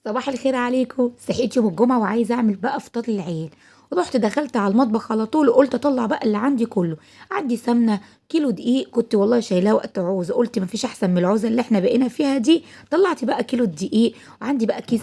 صباح الخير عليكم. صحيت يوم الجمعة وعايزه اعمل بقى فطار للعيال. رحت دخلت على المطبخ على طول وقلت اطلع بقى اللي عندي كله. عندي سمنه، كيلو دقيق كنت والله شايلاه وقت عوزه، قلت مفيش احسن من العوزه اللي احنا بقينا فيها دي. طلعت بقى كيلو الدقيق، وعندي بقى كيس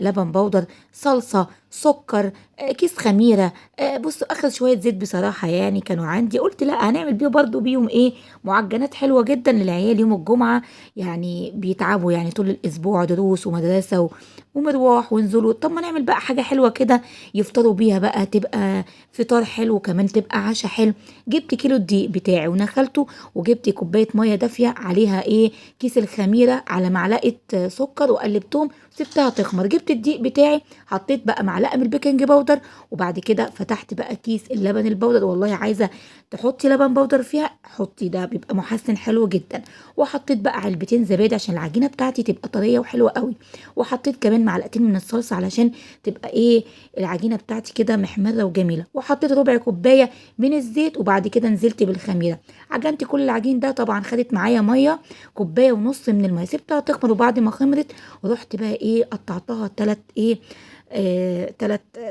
لبن بودر، صلصه، سكر، كيس خميره. بصوا اخر شوية زيت بصراحة يعني كانوا عندي، قلت لا هنعمل بيه برضو بيهم ايه، معجنات حلوة جدا للعيال يوم الجمعة. يعني بيتعبوا يعني طول الاسبوع دروس ومدرسة ومرواح ونزول، طب ما نعمل بقى حاجة حلوة كده يفطروا بيها بقى، تبقى فطار حلو وكمان تبقى عشاء حلو. جبت كيلو الدقيق بتاعي ونخلته، وجبت كوباية مية دافيه عليها ايه كيس الخميره على معلقه سكر، وقلبتهم سبتها تخمر. جبت الدقيق بتاعي حطيت بقى معلقه من البيكنج باودر، وبعد كده فتحت بقى كيس اللبن البودر. والله عايزه تحطي لبن بودر فيها حطي، ده بيبقى محسن حلو جدا. وحطيت بقى علبتين زبادي عشان العجينة بتاعتي تبقى طرية وحلوه قوي، وحطيت كمان معلقتين من الصلصه علشان تبقى ايه العجينة بتاعتي كده محمرة وجميلة. وحطيت ربع كوباية من الزيت، وبعد كده نزلت بالخميره. عجنت كل العجين ده، طبعا خدت معايا مية كوباية ونص من المية، سبتها تخمر. وبعد ما خمرت رحت بقى ايه قطعتها تلات ايه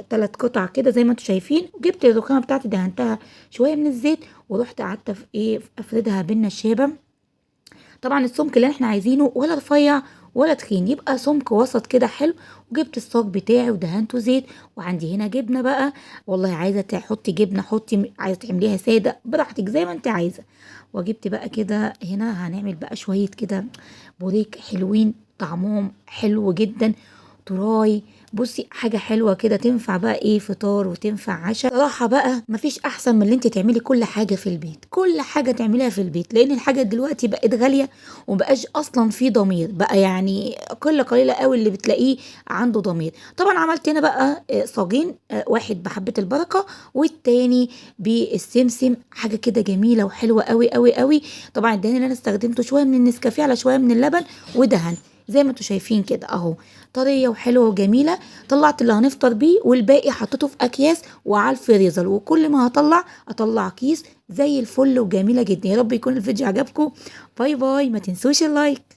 تلات قطع كده زي ما انتم شايفين. جبت الرخامه بتاعتي دهنتها شوية من الزيت، ورحت قعدت في ايه افردها بالنشابه. طبعا السمك اللي احنا عايزينه ولا رفيع ولا تخين، يبقى سمك وسط كده حلو. وجبت الصاج بتاعي ودهنته زيت، وعندي هنا جبنه بقى، والله عايزه تحطي جبنه حطي، عايزه تعمليها ساده براحتك زي ما انت عايزه. وجبت بقى كده هنا هنعمل بقى شوية كده بوريك حلوين طعمهم حلو جدا، تراي. بصي حاجة حلوة كده تنفع بقى ايه فطار وتنفع عشاء. صراحة بقى مفيش احسن من اللي انت تعملي كل حاجة في البيت، كل حاجة تعمليها في البيت، لان الحاجة دلوقتي بقت غالية ومبقاش اصلا في ضمير بقى، يعني قلة قليله قوي اللي بتلاقيه عنده ضمير. طبعا عملت هنا بقى صاجين، واحد بحبه البركة والتاني بالسمسم، حاجة كده جميلة وحلوه قوي قوي قوي. طبعا الدهان اللي انا استخدمته شوية من النسكافيه على شوية من اللبن ودهن زي ما انتوا شايفين كده اهو، طرية وحلوه وجميلة. طلعت اللي هنفطر بيه والباقي حطيته في اكياس وعلى الفريزر، وكل ما هطلع اطلع كيس زي الفل وجميلة جدا. يا رب يكون الفيديو عجبكم. bye bye، ما تنسوش ال like.